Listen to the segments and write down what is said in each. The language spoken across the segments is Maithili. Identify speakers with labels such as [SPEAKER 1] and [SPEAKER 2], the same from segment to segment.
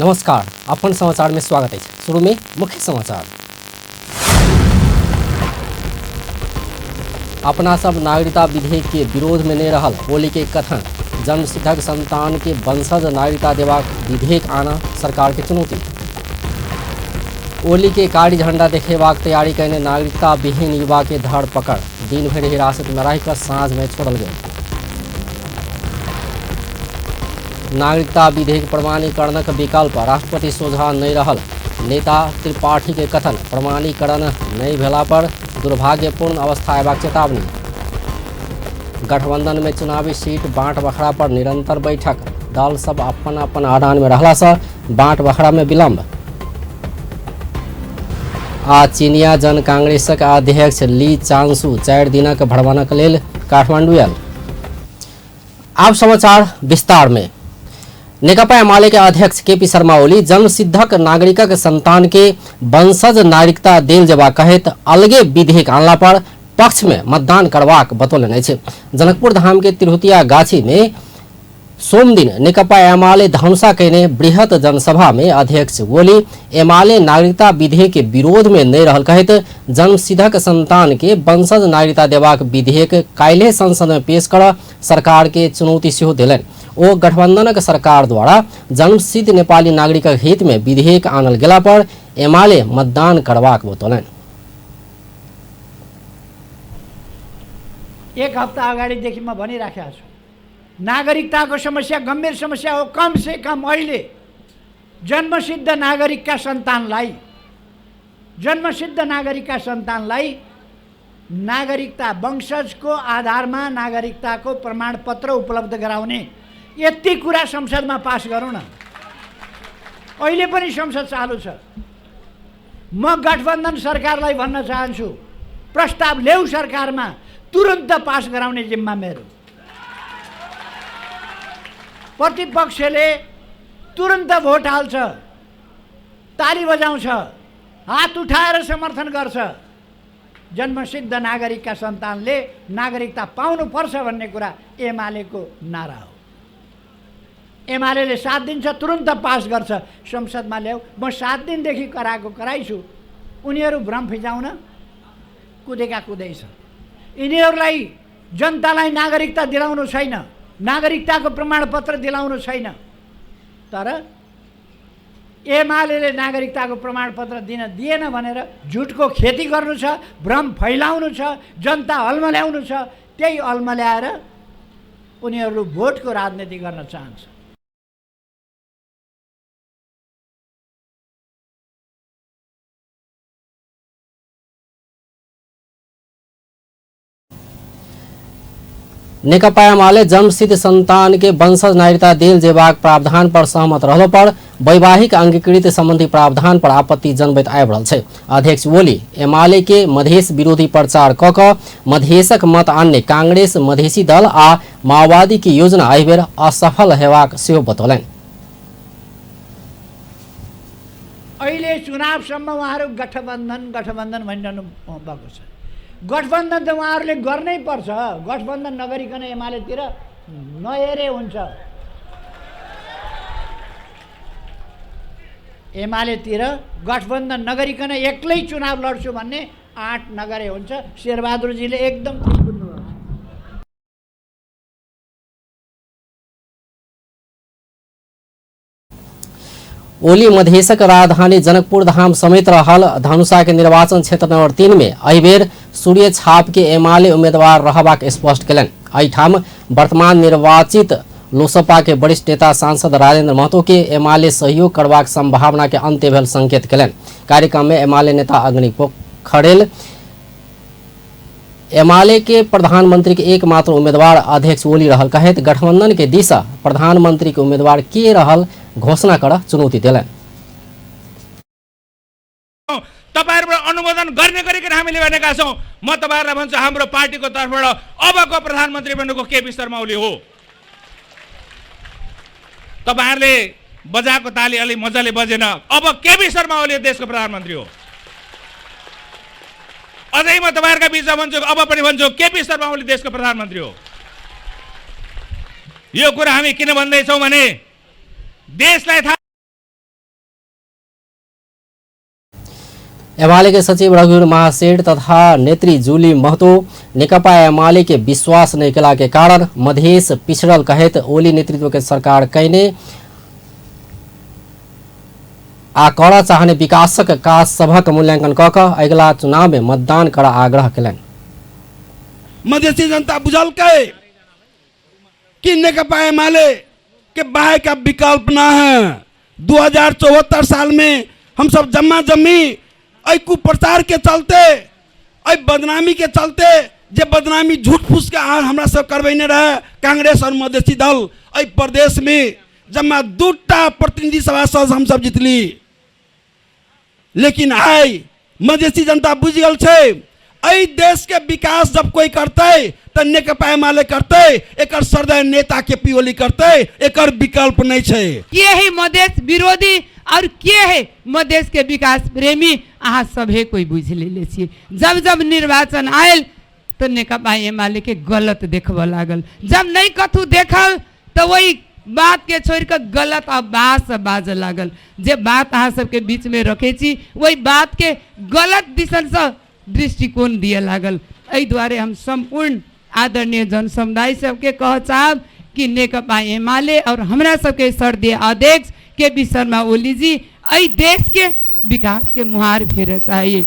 [SPEAKER 1] नमस्कार, अपन समाचार में स्वागत है। शुरू में मुख्य समाचार। अपना सब नागरिकता विधेयक के विरोध में नहीं रहल ओली के कथन। जन्मसिद्धक संतान के वंशज नागरिकता देबाक विधेयक आना सरकार के चुनौती। ओली के कारी झंडा देखेबाक तैयारी कयने नागरिकता विहीन युवा के धरपकड़। दिन भरि हिरासत में रहिकऽ साँझ में छोड़ल गेल। नागरिकता विधेयक प्रमाणीकरणक विकल्प राष्ट्रपति सोझा नहीं रहल नेता त्रिपाठी के कथन। प्रमाणीकरण नहीं भेला पर दुर्भाग्यपूर्ण अवस्था अयबाक चेतावनी। गठबंधन में चुनावी सीट बांट बखरा पर निरंतर बैठक। दल सब अपन अपन आदान में रहला से बांट बखरा में विलंब। आ चीनिया जन कांग्रेसक अध्यक्ष ली चांसू 4 दिनक भ्रमणक लेल काठमांडू आयल। आब समाचार विस्तार में। नेकपा एमाले के अध्यक्ष केपी शर्मा ओली जन्मसिद्धक नागरिकक संतान के वंशज नागरिकता देल जेबाक कहैत अलगे विधेयक आनला पर पक्ष में मतदान करबाक बतौलनि अछि। जनकपुर धाम के तिरहुतिया गाछी में सोमदिन नेकपा एमाले धनुषा कयने बृहत जनसभा में अध्यक्ष ओली एमाले नागरिकता विधेयक के विरोध में नहीं रहल कहैत जन्मसिद्धक संतान के वंशज नागरिकता देबाक विधेयक काल्हि संसद में पेश कर सरकार के चुनौती सेहो देलनि। ओ गठबंधनक सरकार द्वारा जन्मसिद्ध नेपाली नागरिकक हित में विधेयक आनल गेला पर एमाले मतदान करबाक बतौलनि।
[SPEAKER 2] एक हप्ता अगाडिदेखि म भनिराखेको छु, नागरिकताको समस्या गम्भीर समस्या हो। कम से कम अहिले जन्मसिद्ध नागरिकका सन्तानलाई, जन्मसिद्ध नागरिकका सन्तानलाई नागरिकता वंशजको आधारमा नागरिकताको प्रमाणपत्र उपलब्ध गराउने यति कुरा संसदमा पास गरौँ न। अहिले पनि संसद चालु छ। म गठबन्धन सरकारलाई भन्न चाहन्छु, प्रस्ताव ल्याऊ सरकारमा, तुरन्त पास गराउने जिम्मा मेरो। प्रतिपक्षले तुरन्त भोट हाल्छ, ताली बजाउँछ, हात उठाएर समर्थन गर्छ। जन्मसिद्ध नागरिकका सन्तानले नागरिकता पाउनुपर्छ भन्ने कुरा एमालेको नारा हो। एमाले 7 दिन्छ, तुरन्त पास गर्छ, संसदमा ल्याऊ। म 7 दिनदेखि कराएको कराइछु, उनीहरू भ्रम फिजाउन कुदेका कुदै छ। यिनीहरूलाई जनतालाई नागरिकता दिलाउनु छैन, नागरिकताको प्रमाणपत्र दिलाउनु छैन, तर एमाले नागरिकताको प्रमाणपत्र दिन दिएन भनेर झुटको खेती गर्नु छ, भ्रम फैलाउनु छ, जनता अल्मल्याउनु छ। त्यही अल्मल्याएर उनीहरू भोटको राजनीति गर्न चाहन्छ।
[SPEAKER 1] नेकपा एमाले जन्मसिद्ध संतान के वंशज नागरिकता देल जेबाक प्रावधान पर सहमत रहलो पर वैवाहिक अंगीकृत संबंधी प्रावधान पर आपत्ति जनबैत आबि रहल छै। अध्यक्ष ओली एमाले के मधेश विरोधी प्रचार क क मधेशक मत आनने कांग्रेस, मधेसी दल आ माओवादी की योजना एहिबेर असफल हेबाक सेहो बतौलनि।
[SPEAKER 2] अहिले चुनावसम्म उहाँहरू गठबन्धन गठबन्धन भनिरहनु भएको छ। गठबन्धन त उहाँहरूले गर्नै पर्छ। गठबन्धन नगरिकन एमालेतिर नहेरे हुन्छ। एमालेतिर गठबन्धन नगरिकन एक्लै चुनाव लड्छु भन्ने आँट नगरे हुन्छ। शेरबहादुरजीले एकदम ठिक बुझ्नुभएको छ।
[SPEAKER 1] ओली मधेशक राजधानी जनकपुर धाम समेत रहल धनुषा के निर्वाचन क्षेत्र नंबर 3 में एहिबेर सूर्य छाप के एमाले उम्मीदवार रहबाक स्पष्ट केलनि। एहिठाम वर्तमान निर्वाचित लोसपा के वरिष्ठ नेता सांसद राजेंद्र महतो के एमाले सहयोग करबाक संभावना के अंत्य भेल संकेत केलनि। कार्यक्रम में एमाले नेता अग्नि पोखरेल एमाले के प्रधानमंत्री के एकमात्र उम्मीदवार अध्यक्ष ओली रहल कहैत गठबंधन के दिशा प्रधानमंत्री के उम्मीदवार के रहल घोषणा कर चुनौती देलनि।
[SPEAKER 3] तपाईहरुबाट अनुमोदन गर्ने गरिकन हामीले भनेका छौँ। म तपाईहरुलाई भन्छु, हाम्रो पार्टीको तर्फबाट अबको प्रधानमन्त्री बन्नुको केपी शर्मा ओली हो। तपाईहरुले बजाएको ताली अलि मजाले बजेन, अब केपी शर्मा ओली देशको प्रधानमन्त्री हो। अझै म तपाईहरुका बीचमा भन्छु, अब पनि भन्छु, केपी शर्मा ओली देशको प्रधानमन्त्री हो। यो कुरा हामी किन भन्दैछौँ भने देशलाई थाहा
[SPEAKER 1] एमाले के सचिव रघुवीर महासेठ तथा नेत्री जूली महतो नेकपा एमाले के विश्वास नहीं केला के कारण मधेश पिछड़ल कहैत ओली नेतृत्व के सरकार कैने आ करऽ चाहने विकासक काज सभक मूल्यांकन कऽ कऽ अगिला चुनाव में मतदान करऽ आग्रह केलनि।
[SPEAKER 4] मधेसी जनता बुझलकै कि नेकपा एमाले के बाहे का विकल्प ना है। 2074 साल में हम सब जम्मा जम्मी एहि कुप्रचार के चलते, एहि बदनामी के चलते, जे बदनामी झूठ फूस के अहाँ हमरा सब करबेने रहे कांग्रेस और मधेसी दल, एहि प्रदेश में जम्मा 2टा प्रतिनिधि सभा सदस्य हम सब जितली। लेकिन आइ मधेसी जनता बुझि गेल छै, एहि देश के विकास जब कोई करतै तऽ नेकपा एमाले करतै, एकर सरदार नेता के पी ओली करतै, एकर विकल्प नहीं छै।
[SPEAKER 5] के है मधेश विरोधी और के है मधेश के विकास प्रेमी, अहाँ सभे कोई बुझि लेले छियै। जब जब निर्वाचन आयल तऽ नेकपा एमाले के गलत देखबऽ लागल, जब नहीं कथू देखल तऽ वही बात के छोड़ कऽ गलत आवाज बाजऽ लागल। जे बात अहाँ सबके बीच में रखै छी वही बात के गलत दिशा दृष्टिकोण दिए लागल। एहि दुआरे हम सम्पूर्ण आदरणीय जनसमुदाय सबके कह चाहब कि नेकपा एमाले और हमरा सबके सर्दीय अध्यक्ष के पी शर्मा ओली जी एहि देश के विकास के मुहार फेरऽ चाहिए।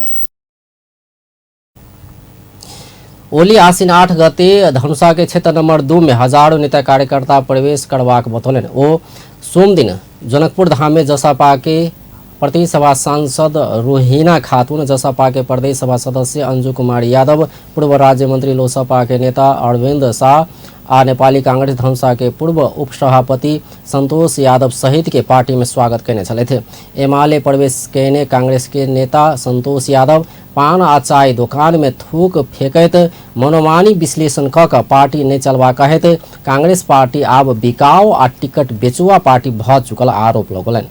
[SPEAKER 1] ओली आसिन 8 गते धनुषा के क्षेत्र नंबर 2 में हजारों नेता कार्यकर्ता प्रवेश करबाक बतौलनि। ओ सोमदिन जनकपुर धाम में जसपा के प्रदेश सभा सांसद रोहिना खातून, जसपा के प्रदेश सभा सदस्य अंजू कुमार यादव, पूर्व राज्य मंत्री लोसपा के नेता अरविंद शाह आ नेपाली कांग्रेस धनुषा के पूर्व उपसभापति संतोष यादव सहित के पार्टी में स्वागत केने छलथि। एमाले प्रवेश केने कांग्रेस के नेता संतोष यादव पान आ चाय दोकान में थूक फेंकैत मनोमानी विश्लेषण क कऽ पार्टी नहि चलबा कहैत कांग्रेस पार्टी आब बिकाऊ आ टिकट बेचुआ पार्टी भऽ चुकल आरोप लगौलनि।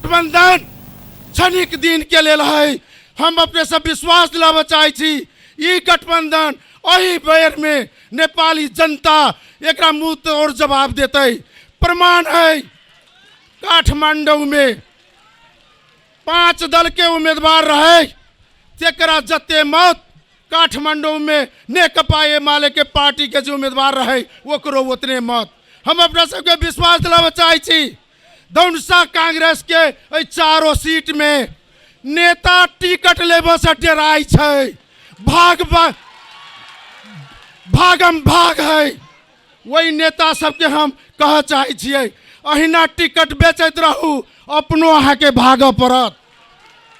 [SPEAKER 6] गठबंधन क्षणिक दिन के लेल है, हम अपने सब विश्वास दिलाबऽ चाहै छी ई गठबंधन एहि बेर में नेपाली जनता एकरा मुँह तोड़ जवाब देतै। प्रमाण है काठमांडू में 5 दल के उम्मीदवार रहे, तेकरा जते मत काठमांडू में नेकपा एमाले के पार्टी के जो उम्मीदवार रहे ओकरो उतने मत। हम अपना सबके विश्वास दिलाबऽ चाहै छी धनुषा कांग्रेस के एहि चारो सीट में नेता टिकट लेबऽ से डराइ छै, भाग भागम भाग है। वही नेता सबके हम कहऽ चाहै छियै अहिना टिकट बेचैत रहू, अपनो अहाँके भागऽ पड़त।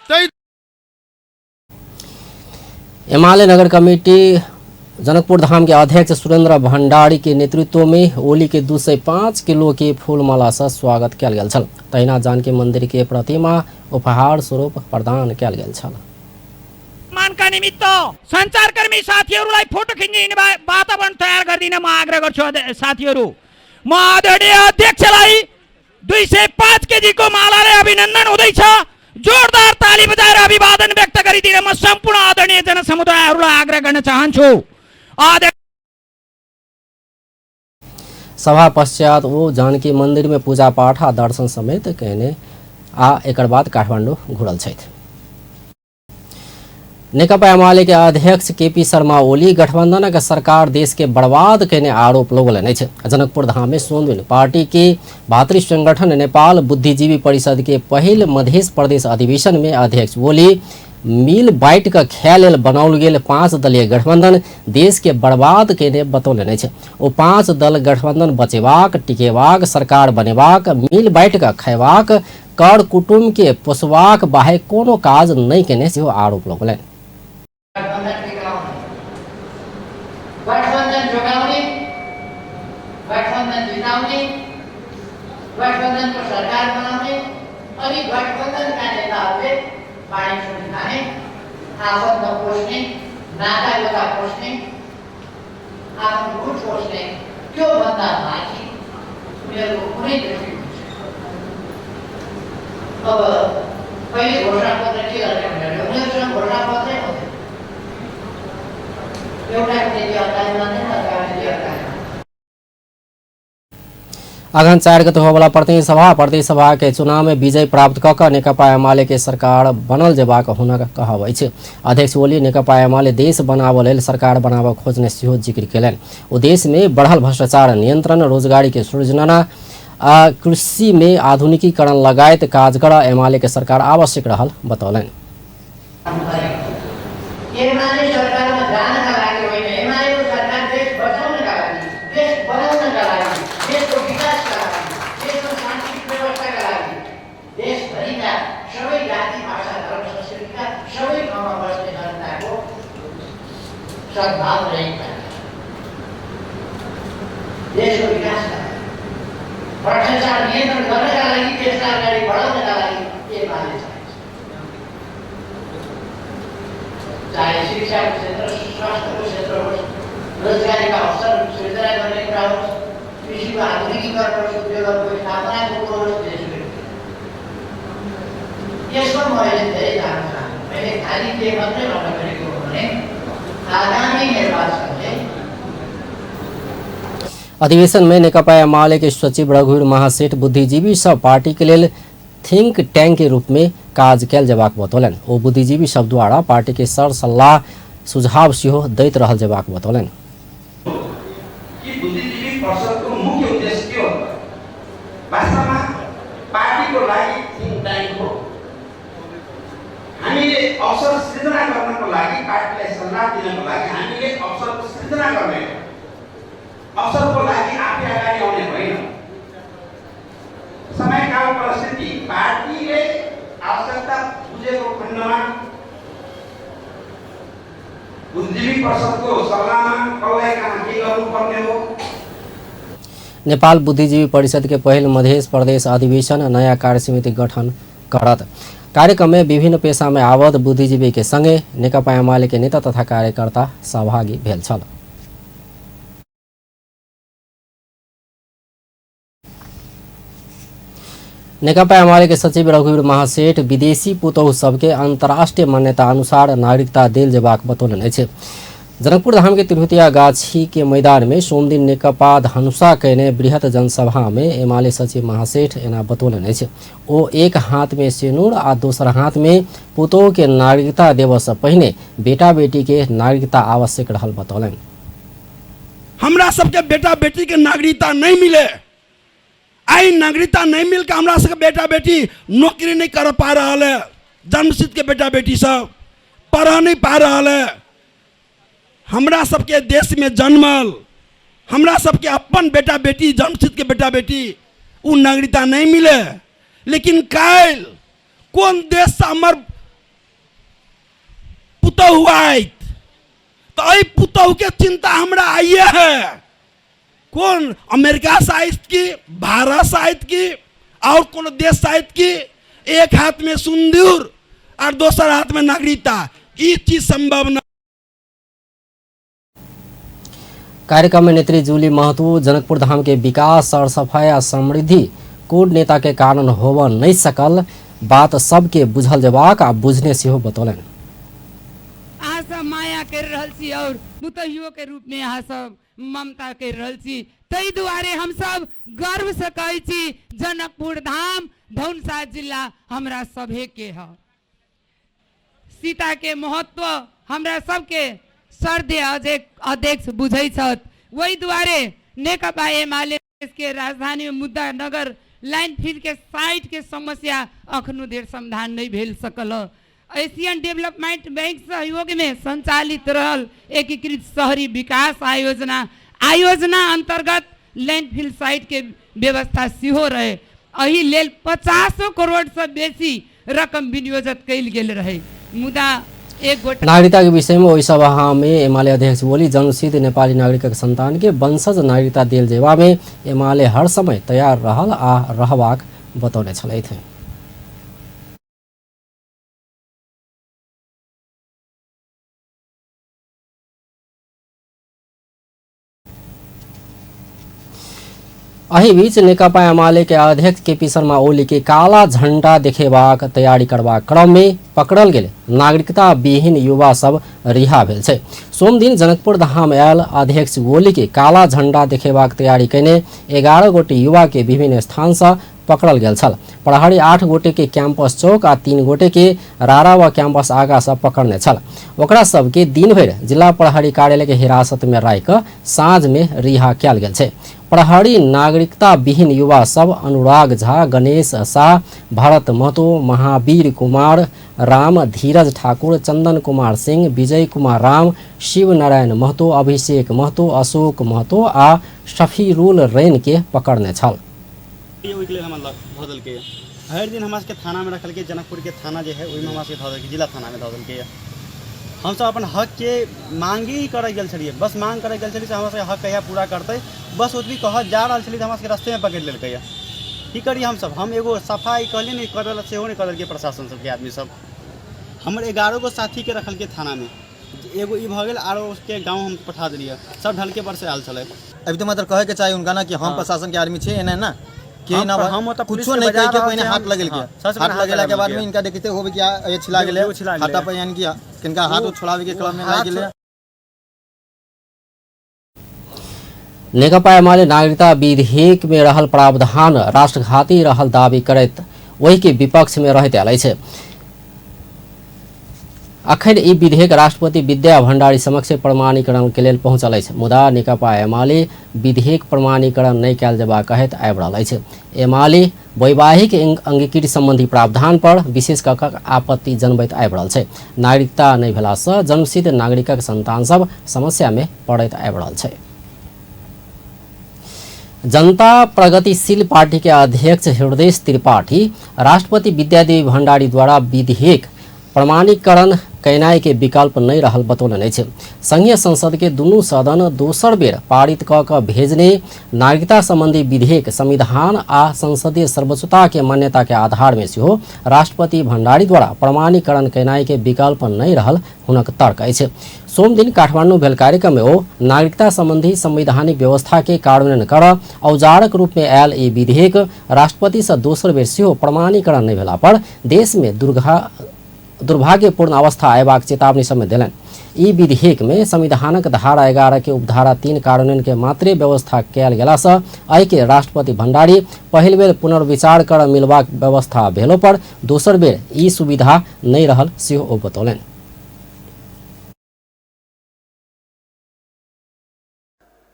[SPEAKER 6] तै
[SPEAKER 1] एमाले नगर कमेटी जनकपुर धाम के अध्यक्ष सुरेंद्र भंडारी के नेतृत्व में ओली के 205 किलो के फूलमाला से स्वागत कयल गेल छल। तहिना जानकी मंदिर के प्रतिमा उपहार स्वरूप प्रदान कयल गेल छल।
[SPEAKER 2] सम्मानका निमित्त सञ्चारकर्मी साथीहरूलाई फोटो खिच्ने वातावरण तयार गरिदिन म आग्रह गर्छु। साथीहरू, म आदरणीय अध्यक्षलाई 205 केजीको मालाले अभिनन्दन हुँदैछ, जोरदार ताली बजाएर अभिवादन व्यक्त गरिदिन म सम्पूर्ण आदरणीय जनसमुदायहरूलाई आग्रह गर्न चाहन्छु।
[SPEAKER 1] सभा पश्चात ओ जानकी मंदिर में पूजा पाठ आ दर्शन समेत कयने आ एकर बाद काठमांडू घुरल छथि। नेकपा एमाले के अध्यक्ष केपी शर्मा ओली गठबंधनक सरकार देश के बर्बाद केने आरोप लगौलनि अछि। जनकपुर धाम में सोमदिन पार्टी के भातृ संगठन नेपाल बुद्धिजीवी परिषद के पहिल मधेश प्रदेश अधिवेशन में अध्यक्ष ओली मिल बाँटि कऽ खाय लेल बनाओल गेल 5 दलीय गठबंधन देश के बर्बाद केने बतौलनि अछि। ओ 5 दल गठबंधन बचेबाक, टिकेबाक, सरकार बनेबाक, मिल बाँटि कऽ खयबाक, कर कुटुम्ब के पोसबाक बाहेक कोनो काज नहि केने सेहो आरोप लगौलनि।
[SPEAKER 7] गठबन्धन जोगाउने, गठबन्धन जिताउने, गठबन्धनको सरकार बनाउने अनि गठबन्धनका नेताहरूले पानी छुनी खाने, आफन्त पोस्ने, नातागोता पोस्ने, आफ्नो गुट पोस्ने, त्योभन्दा माथि उनीहरूको कुनै दृष्टिकोण छैन। अब पहिले घोषणापत्र के गर्ने उनीहरूले? उनीहरूसँग घोषणापत्रै हुँदैन। एउटा नीति अर्काले मान्दैन, अर्का नीति अर्काले मान्दैन।
[SPEAKER 1] अगहन 4 गते होबला प्रतिनिधि सभा प्रदेश सभा के चुनाव में विजय प्राप्त क कऽ नेकपा एमाले के सरकार बनल जेबाक हुनक कहब अछि। अध्यक्ष ओली नेकपा एमाले देश बनाबऽ लेल सरकार बनाबऽ खोजने सेहो जिक्र केलनि। ओ देश में बढ़ल भ्रष्टाचार नियंत्रण, रोजगारी के सृजना आ कृषि में आधुनिकीकरण लगायत काज करऽ एमाले के सरकार आवश्यक रहल बतौलनि।
[SPEAKER 7] एमाले सरकारमा जानका लागि होइन, एमालेको सरकार देश बचाउनका लागि, देश बनाउनका लागि, देशको विकासका लागि, देशको शान्ति व्यवस्थाका लागि, देशभरिका सबै जाति, भाषा, धर्म, संस्कृतिका सबै ठाउँमा बस्ने जनताको सद्भाव रहेका देशको विकासका लागि, भ्रष्टाचार नियन्त्रण गर्नका लागि, देशलाई अगाडि बढाउनका लागि एमाले चाहे शिक्षाको क्षेत्र, स्वास्थ्यको क्षेत्र होस्, रोजगारीका अवसर सृजना गर्ने कुरा होस्, कृषिको आधुनिकीकरण होस्, उद्योगहरूको स्थापनाको कुरो होस्, जेसुकै। यसमा म अहिले धेरै जान चाहन्छु। मैले खालि के मात्रै भन्न खोजेको हो भने आगामी निर्वाचनले
[SPEAKER 1] अधिवेशन में नेकपा एमाले के सचिव रघुवीर महासेठ बुद्धिजीवी सब पार्टी के लेल थिंक टैंक के रूप में काज कयल जेबाक बतौलनि। ओ बुद्धिजीवी सब द्वारा पार्टी के सर सल्लाह सुझाव सेहो दैत रहल जेबाक बतौलनि।
[SPEAKER 4] कि बुद्धिजीवी परिषदको मुख्य उद्देश्य के हो त? वास्तवमा पार्टीको लागि थिङ्क ट्याङ्क हो। हामीले अवसर सृजना गर्नको लागि, पार्टीलाई सल्लाह दिनको लागि हामीले अवसरको सृजना गर्ने हो। अवसरको लागि आफै अगाडि आउने होइन। समयकाल परिस्थिति पार्टीले आवश्यकता बुझेको खण्डमा बुद्धिजीवी परिषदको सल्लाहमा कसलाई कहाँ के गर्नुपर्ने हो।
[SPEAKER 1] नेपाल बुद्धिजीवी परिषद के पहिल मध्य प्रदेश अधिवेशन नयाँ कार्यसमिति गठन करत। कार्यक्रम में विभिन्न पेशा में आबद्ध बुद्धिजीवी के संगे नेकपा एमाले के नेता तथा कार्यकर्ता सहभागी भेल छल। नेकपा एमाले के सचिव रघुवीर महासेठ विदेशी पुतोहु सबके अंतर्राष्ट्रीय मान्यता अनुसार नागरिकता देल जेबाक बतौलनि अछि। जनकपुर धाम के तिरहुतिया गाछी के मैदान में सोमदिन नेकपा धनुषा कयने बृहत जनसभा में एमाले सचिव महासेठ एना बतौलनि अछि। ओ एक हाथ में सिनुर आ दोसर हाथ में पुतोहु के नागरिकता देबऽ से पहिने बेटा बेटी के नागरिकता आवश्यक रहल बतौलनि।
[SPEAKER 4] हमरा सबके बेटा बेटी के नागरिकता नहीं मिले, आई नागरिकता नहीं मिल के हमरा सबके बेटा बेटी नौकरी नहीं कर पा रहा है, जन्मसिद्ध के बेटा बेटी सब पढ़ नहीं पा रहा है। हमरा सबके देश में जन्मल हमरा सबके अपन बेटा बेटी जन्मसिद्ध के बेटा बेटी उ नागरिकता नहीं मिले, लेकिन काल्हि कौन देश से हमर पुतहु आयत तो एहि पुतहु के चिंता हमरा आइए है। कौन अमेरिका से आयत की, भारत से आयत की, और कोनो देश से आयत की, एक हाथ में सिंदूर और दोसर हाथ में नागरिकता, ई चीज संभव न।
[SPEAKER 1] कार्यक्रम में नेत्री जूली महतो जनकपुर धाम के विकास, सरसफाई आ समृद्धि कोड नेता के कारण होबऽ नहीं सकल बात सबके बुझल जेबाक आ बुझने सेहो बतौलनि।
[SPEAKER 5] अहाँ सब माया कर रहल छी और पुतोहियो के रूप में अहाँ सब ममता कर रहल छी, ताहि दुआरे हम सब गर्व से कहै छी जनकपुर धाम धनुषा जिला हमरा सभे के है। सीता के महत्व हमरा सबके श्रद्धेय अध्यक्ष बुझै छथि, ओहि दुआरे नेकपा एमाले के राजधानी में मुद्दा नगर लाइन फील्ड के साइट के समस्या अखनो धरि समाधान नहीं भेल सकल। एशियन डेवलपमेंट बैंक सहयोग में संचालित रहल एकीकृत शहरी विकास आयोजना आयोजना अंतर्गत लैंडफिल साइट के व्यवस्था सेहो रहे, एहि लेल 50 करोड़ से बेसी रकम विनियोजित कयल गेल रहे, मुदा एक गोटा
[SPEAKER 1] नागरिकता के विषय में ओहि सभा में एमाले अध्यक्ष बोली जन्मसिद्ध नेपाली नागरिकक संतान के वंशज नागरिकता देल जेबा में एमाले हर समय तैयार रहल आ रहबाक बतौने छलथि। एहि बीच नेकपा एमाले के अध्यक्ष केपी शर्मा ओली के काला झंडा देखेबाक तैयारी करबाक क्रम में पकड़ल गेल नागरिकता विहीन युवा सब रिहा भेल छै। सोमदिन जनकपुर धाम आयल अध्यक्ष गोली के काला झंडा देखेबाक तैयारी कयने 11 गोटे युवा के विभिन्न स्थान से पकड़ल गेल छल। प्रहरी 8 गोटे के कैंपस चौक आ 3 गोटे के रारावा कैंपस आगा से पकड़ने छल। ओकरा सबके दिन भरि जिला प्रहरी कार्यालय के हिरासत में राखि कऽ साँझ में रिहा कयल गेल छै। प्रहरी नागरिकता विहीन युवा सब अनुराग झा, गणेश शाह, भरत महतो, महावीर कुमार राम, धीरज ठाकुर, चंदन कुमार सिंह, विजय कुमार राम, शिव नारायण महतो, अभिषेक महतो, अशोक महतो आ शफीरुल रैन के पकड़ने छल।
[SPEAKER 8] ओहिके लेल हमरा धऽ देलकै। भरि दिन हमरा सबके थानामे रखलकै, जनकपुरके थाना जे है ओहिमे हमरा सबके धऽ देलकै, जिला थानामे धऽ देलकै। हमसब अपन हकके मांगे ही करै गेल छलियै, बस मांग करै गेल छलियै से हमरा सबके हक कहिया पूरा करतै, बस ओतबी कहऽ जा रहल छलियै तऽ हमरा सबके रस्तेमे पकड़ि लेलकै। की करियै हमसब? हम एगो सफाइ कहलियै ने करऽ लए, सेहो नहि कऽ देलकै प्रशासन सबके आदमी सब। हमर 11 गो साथीके रखलकै थानामे, एगो ई भऽ गेल आरो उसके गाँव हम पठा देलियै, सब ढलके पर से आयल छलै।
[SPEAKER 9] अभी तो मतलब कहे के चाही उनका ना कि हम प्रशासन के आदमी छे एना ना कि ना
[SPEAKER 8] हम ओतऽ पुलिस
[SPEAKER 9] कुछो
[SPEAKER 8] के
[SPEAKER 9] नहीं
[SPEAKER 8] बजा
[SPEAKER 9] कह के
[SPEAKER 8] रहल
[SPEAKER 9] पहिने
[SPEAKER 8] छियै,
[SPEAKER 9] हाथ लगेलकै।
[SPEAKER 8] सबसे
[SPEAKER 9] हाथ
[SPEAKER 8] पहिने हाथ
[SPEAKER 9] लगेला के बाद
[SPEAKER 8] लगेलकै।
[SPEAKER 9] में इनका देखते होबे कि ये छिला गेलै,
[SPEAKER 8] एगो छिला गेलै।
[SPEAKER 9] हाथा पर यानी कि किनका हाथ छोड़ावे के क्रम में लागि गेलै।
[SPEAKER 1] नेकपा एमाले नागरिकता विधेयक में रहल प्रावधान राष्ट्रघाती रहल दावी करैत ओहि के विपक्ष में रहैत आयल अछि। अखन ई विधेयक राष्ट्रपति विद्या भण्डारी समक्ष प्रमाणीकरण के लेल पहुंचल अछि, मुदा नेकपा एमाले विधेयक प्रमाणीकरण नहि कयल जेबाक कहैत आबि रहल अछि। एमाले वैवाहिक अंगीकृत सम्बन्धी प्रावधान पर विशेष कऽ कऽ आपत्ति जनबैत आबि रहल छै। नागरिकता नहि भेलासँ जन्मसिद्ध नागरिकक संतान सब समस्या में पड़ैत आबि रहल छै। जनता प्रगतिशील पार्टी के अध्यक्ष हृदय त्रिपाठी राष्ट्रपति विद्यादेवी भण्डारी द्वारा विधेयक प्रमाणीकरण कयनाइ के विकल्प नहि रहल बतौलनि अछि। संघीय संसद के दुनू सदन दोसर बेर पारित कऽ कऽ भेजने नागरिकता संबंधी विधेयक संविधान आ संसदीय सर्वोच्चता के मान्यता के आधार में सेहो राष्ट्रपति भण्डारी द्वारा प्रमाणीकरण कयनाइ के विकल्प नहि रहल हुनक तर्क अछि। सोमदिन काठमाडौँ भेल कार्यक्रम में ओ नागरिकता संबंधी संवैधानिक व्यवस्था के कार्यान्वयन कर औजारक रूप में आयल ई विधेयक राष्ट्रपति से दोसर बेर सेहो प्रमाणीकरण नहि भेला पर देश में दुर्भाग्यपूर्ण अवस्था अयबाक चेतावनी समेत देलनि। ई विधेयक में संविधानक धारा 11 के उपधारा 3 कार्यान्वयन के मात्रे व्यवस्था कयल गेलासँ एहिके राष्ट्रपति भण्डारी पहिल बेर पुनर्विचार कर मिलबाक व्यवस्था भेलो पर दोसर बेर ई सुविधा नहि रहल सेहो ओ बतौलनि।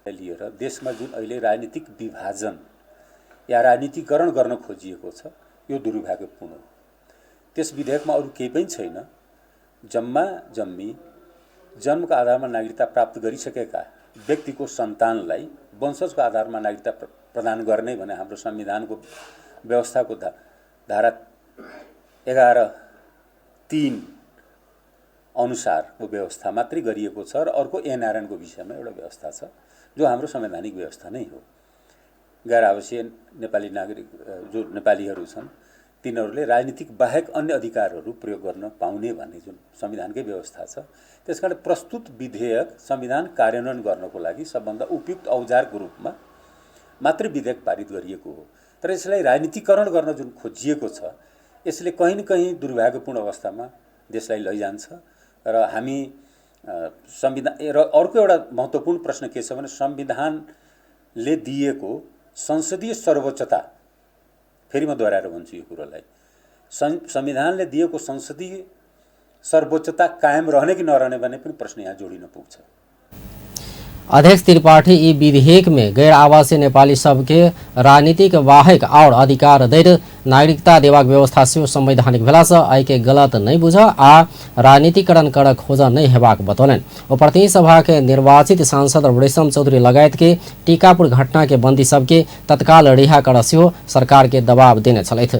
[SPEAKER 10] लिएर देशमा जुन अहिले राजनीतिक विभाजन या राजनीतिकरण गर्न खोजिएको छ यो दुर्भाग्यपूर्ण हो। त्यस विधेयकमा अरू केही पनि छैन। जम्मा जम्मी जन्मको आधारमा नागरिकता प्राप्त गरिसकेका व्यक्तिको सन्तानलाई वंशजको आधारमा नागरिकता प्रदान गर्ने भने हाम्रो संविधानको व्यवस्थाको धारा 11(3) अनुसारको व्यवस्था मात्रै गरिएको छ र अर्को एनआरएनको विषयमा एउटा व्यवस्था छ जो हाम्रो संवैधानिक व्यवस्था नै हो। गैर आवासीय नेपाली नागरिक जो नेपालीहरू छन् तिनीहरूले राजनीतिक बाहेक अन्य अधिकारहरू प्रयोग गर्न पाउने भन्ने जुन संविधानकै व्यवस्था छ, त्यसकारण प्रस्तुत विधेयक संविधान कार्यान्वयन गर्नको लागि सबभन्दा उपयुक्त औजारको रूपमा मात्रै विधेयक पारित गरिएको हो। तर यसलाई राजनीतिकरण गर्न जुन खोजिएको छ यसले कहीँ न कहीँ दुर्भाग्यपूर्ण अवस्थामा देशलाई लैजान्छ र हामी संविधान र अर्को एउटा महत्त्वपूर्ण प्रश्न के छ भने संविधानले दिएको संसदीय सर्वोच्चता, फेरि म दोहोऱ्याएर भन्छु यो कुरोलाई, संविधानले दिएको संसदीय सर्वोच्चता कायम रहने कि नरहने भन्ने पनि प्रश्न यहाँ जोडिन पुग्छ।
[SPEAKER 1] अध्यक्ष त्रिपाठी ई विधेयक में गैर आवासीय नेपाली सबके राजनीतिक बाहेक और अधिकार दैत नागरिकता देबाक व्यवस्था सेहो संवैधानिक भेलासँ एहिके गलत नहि बुझ आ राजनीतिकरण कर खोज नहि हेबाक बतौलनि। ओ प्रतिनिधि सभा के निर्वाचित सांसद रेशम चौधरी लगायत के टीकापुर घटना के बंदी सबके तत्काल रिहा कर सेहो सरकार के दबाव देने छलथि।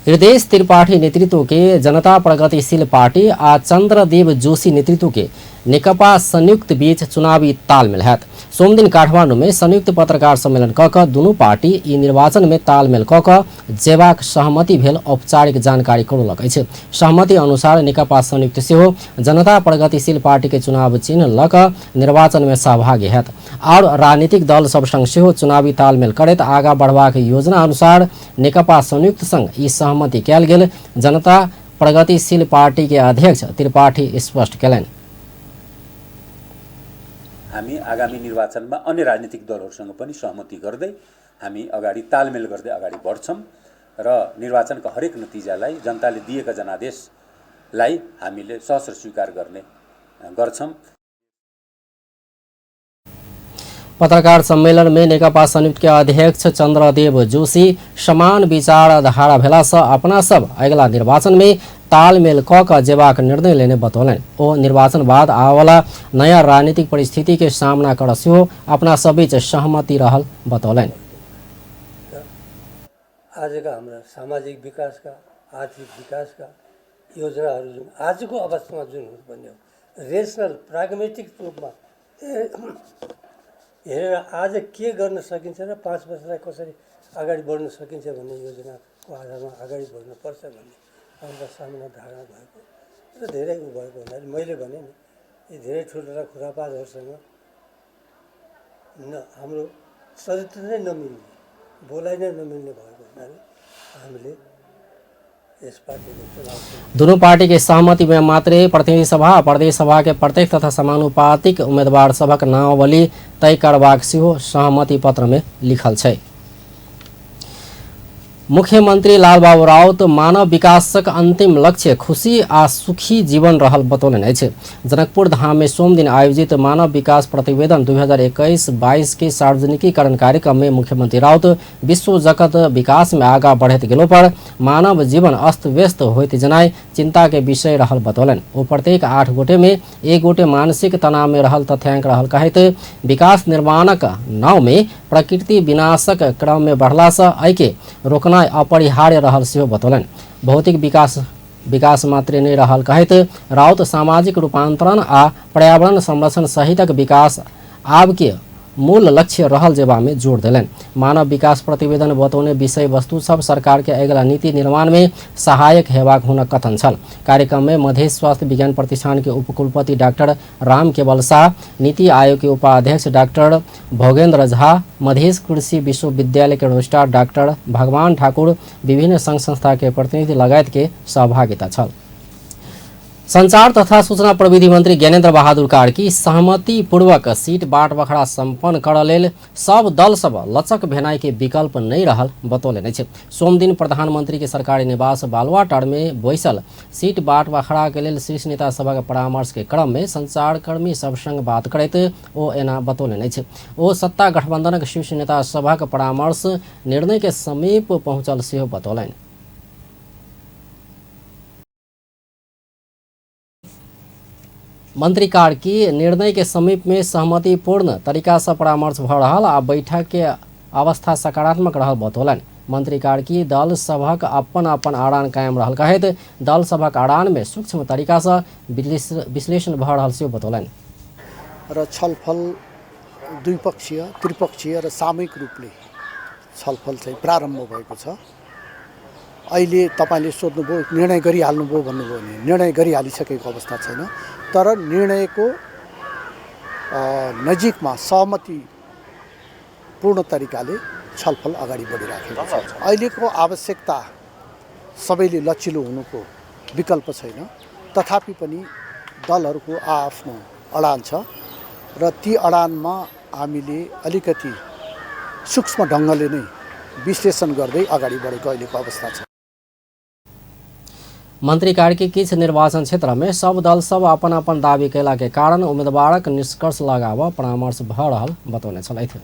[SPEAKER 1] हृदय त्रिपाठी नेतृत्व के जनता प्रगतिशील पार्टी आ चंद्रदेव जोशी नेतृत्व के नेकपा संयुक्त बीच चुनावी तालमेल हैत। सोमदिन काठमाडौँ में संयुक्त पत्रकार सम्मेलन क क दुनू पार्टी ई निर्वाचन में तालमेल क क जेबाक सहमति भेल औपचारिक जानकारी करौलक अछि। सहमति अनुसार नेकपा संयुक्त सेहो जनता प्रगतिशील पार्टी के चुनाव चिन्ह ल क निर्वाचन में सहभागी हैत और राजनीतिक दल सब संग सेहो चुनावी तालमेल करैत आगा बढ़बाक योजना अनुसार नेकपा संयुक्त संग ई सहमति कयल गेल जनता प्रगतिशील पार्टी के अध्यक्ष त्रिपाठी स्पष्ट कयलनि।
[SPEAKER 10] हामी आगामी निर्वाचनमा अन्य राजनीतिक दलहरूसँग पनि सहमति गर्दै हामी अगाडि तालमेल गर्दै अगाडि बढ्छौँ र निर्वाचनका हरेक नतिजालाई जनताले दिएका जनादेशलाई हामीले सहर्ष स्वीकार गर्ने गर्छौँ।
[SPEAKER 1] पत्रकार सम्मेलन में नेकपा संयुक्त के अध्यक्ष चंद्रदेव जोशी समान विचारधारा भेला से अपना सब अगिला निर्वाचन में तालमेल क क जेबाक निर्णय लेने बतौलनि। ओ निर्वाचन बाद आवाला नयाँ राजनीतिक परिस्थिति के सामना कर सेहो अपना सब बीच सहमति रहल बतौलनि।
[SPEAKER 11] आजका हाम्रा सामाजिक विकासका, आर्थिक विकासका योजनाहरू जुन आजको अवस्थामा जुन हुनुपर्ने हो, रेसनल प्राग्मेटिक रूपमा हेरेर आज के गर्न सकिन्छ र 5 वर्षलाई कसरी अगाडि बढ्न सकिन्छ भन्ने योजनाको आधारमा अगाडि बढ्नुपर्छ भन्ने हाम्रा सामान्य धारणा भएको र धेरै उ भएको हुनाले मैले भने नि यी धेरै ठुल्ठुला खुरापातहरूसँग न हाम्रो चरित्र नै नमिल्ने, बोलाइ नै नमिल्ने भएको हुनाले हामीले यस पार्टीको चुनाव।
[SPEAKER 1] दोनों पार्टी के सहमति में मात्रे प्रतिनिधि सभा आ प्रदेश सभा के प्रत्यक्ष तथा समानुपातिक उम्मीदवार सभक नामावली तय करबाक सेहो सहमति पत्र में लिखल छै। मुख्यमंत्री लालबाबू राउत मानव विकासक अंतिम लक्ष्य खुशी आ सुखी जीवन रहल बतौलनि अछि। जनकपुर धाम में सोमदिन आयोजित मानव विकास प्रतिवेदन 2021-22 के सार्वजनिकीकरण कार्यक्रम में मुख्यमंत्री राउत विश्व जगत विकास में आगा बढ़ैत गेलो पर मानव जीवन अस्त व्यस्त होइत जनाइ चिंता के विषय रहल बतौलनि। ओ प्रत्येक 8 गोटे में 1 गोटे मानसिक तनाव में रहल तथ्यांक रहल कहैत विकास निर्माणक नाव में प्रकृति विनाशक क्रम में बढ़ला से एहिके रोकनाइ अपरिहार्य रहल सेहो बतौलनि। भौतिक विकास मात्रे नहि रहल कहैत राउत सामाजिक रूपांतरण आ पर्यावरण संरक्षण सहितक विकास आब के मूल लक्ष्य रहल जेबा में जोर देलनि। मानव विकास प्रतिवेदन बतौने विषय वस्तु सब सरकार के अगिला नीति निर्माण में सहायक हेबाक हुनक कथन छल। कार्यक्रम में मधेश स्वास्थ्य विज्ञान प्रतिष्ठान के उपकुलपति डॉक्टर राम केवल शाह, नीति आयोग के उपाध्यक्ष डॉक्टर भोगेंद्र झा, मधेश कृषि विश्वविद्यालय के रजिस्ट्रार डॉक्टर भगवान ठाकुर, विभिन्न संघ संस्था के प्रतिनिधि लगायत के सहभागिता छल। संचार तथा सूचना प्रविधि मंत्री ज्ञानेन्द्र बहादुर कार्की सहमति पूर्वक सीट बाट बखरा सम्पन्न कर लेल सब दल सब लचक भेनाइ के विकल्प नहीं रहल बतौलनि अछि। सोमदिन प्रधानमंत्री के सरकारी निवास बालुवाटार में बैसल सीट बाट बखरा के लेल शीर्ष नेता सभक परामर्श के क्रम में संचारकर्मी सब संग बात करैत ओ एना बतौलनि अछि। ओ सत्ता गठबंधनक शीर्ष नेता सभक परामर्श निर्णय के समीप पहुँचल सेहो बतौलनि। मंत्री कार्की निर्णय के समीप में सहमतिपूर्ण तरीका से परामर्श भ रहल आ बैठक के अवस्था सकारात्मक रहल बतौलनि। मंत्री कार्की दल सभक अपन अपन आड़ान कायम रहल कहैत दल सभक आड़ान में सूक्ष्म तरीका से विश्लेषण भ रहल सेहो बतौलनि।
[SPEAKER 12] र छलफल द्विपक्षीय, त्रिपक्षीय र सामूहिक रूपले छलफल चाहिँ प्रारम्भ भएको छ। अहिले तपाईले सोध्नुभयो निर्णय गरिहाल्नुभयो भन्नुभयो भने निर्णय गरिहालिसकेको अवस्था छैन, तर निर्णयको नजिकमा सहमति पूर्ण तरिकाले छलफल अगाडि बढिराखेको छ। अहिलेको आवश्यकता सबैले लचिलो हुनुको विकल्प छैन, तथापि पनि दलहरूको आआफ्नो अडान छ र ती अडानमा हामीले अलिकति सूक्ष्म ढङ्गले नै विश्लेषण गर्दै अगाडि बढेको अहिलेको अवस्था छ।
[SPEAKER 1] मंत्री कार्की किछु निर्वाचन क्षेत्र में सब दल सब अपन अपन दावी कयला के कारण उम्मीदवारक निष्कर्ष लगाव परामर्श भ रहल बतौने छलथि।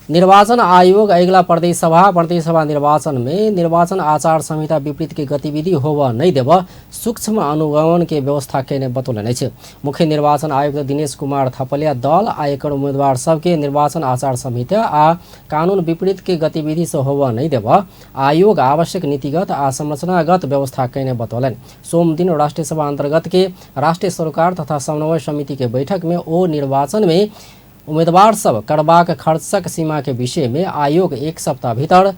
[SPEAKER 1] निर्वाचन आयोग अगिला प्रदेश सभा निर्वाचन में निर्वाचन आचार संहिता विपरीत के गतिविधि होब नहीं देब सूक्ष्म अनुगमन के व्यवस्था केने बतौलनि अछि। मुख्य निर्वाचन आयुक्त दिनेश कुमार थपलिया दल आ एकर उम्मीदवार सबके निर्वाचन आचार संहिता आ कानून विपरीत के गतिविधि से होब नहीं देब आयोग आवश्यक नीतिगत आ संरचनागत व्यवस्था केने बतौलनि। सोमदिन राष्ट्रीय सभा अंतर्गत के राष्ट्रीय सरोकार तथा समन्वय समिति के बैठक में ओ निर्वाचन में उम्मीदवार सब करबाक खर्चक सीमा के विषय में आयोग एक सप्ताह भीतर